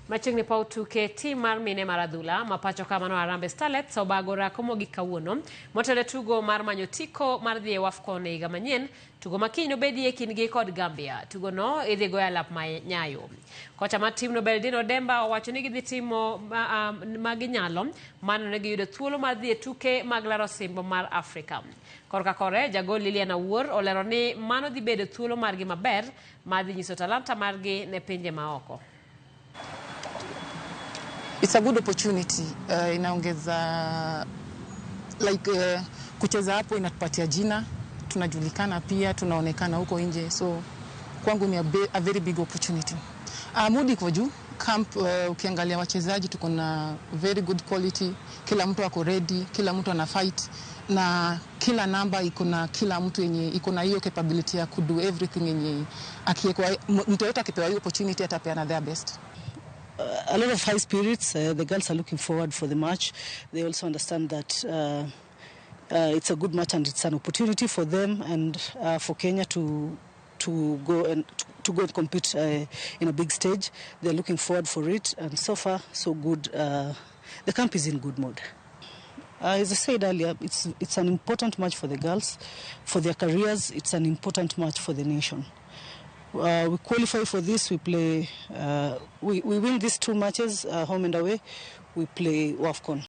Machiegni paw tuke tim mar mine mar adhula ma pacho ka mano Harambee Starlets obago orako mogik kawuono motelo tugo mar manyo otiko mar dhi e WAFCON e higa manyien. Tugo ma kiny nobedie e kindgi kod Gambia. Tugono idhi goyo alap ma Nyayo. Kocha mar timno Beldine Odemba owacho ni gidhi timo ma, ma ginyalo mano ne giyudo thuolo mar dhi e tuke mag laro osimbo mar Afrika. Korka kore, jagol Lilian Awuor olero ni mano dhi bedo thuolo margi maber mar dhi nyiso talanta margi ne pinje maoko. It's a good opportunity. Inaongeza like kucheza hapo inatupatia jina, tunajulikana pia, tunaonekana huko nje, so kwangu ni a very big opportunity. Mood iko juu camp. Ukiangalia wachezaji tuko na very good quality, kila mtu ako ready, kila mtu ana fight na kila namba iko na kila mtu yenye iko na hiyo capability ya kudo everything yenye akiwekwa mtu yote akipewa hiyo opportunity atapeana their best. A lot of high spirits. The girls are looking forward for the match. They also understand that it's a good match and it's an opportunity for them and for Kenya to go and compete in a big stage. They're looking forward for it, and so far so good. The camp is in good mood. As I said earlier, it's an important match for the girls, for their careers. It's an important match for the nation. We qualify for this. We play. We win these two matches, home and away. We play WAFCON.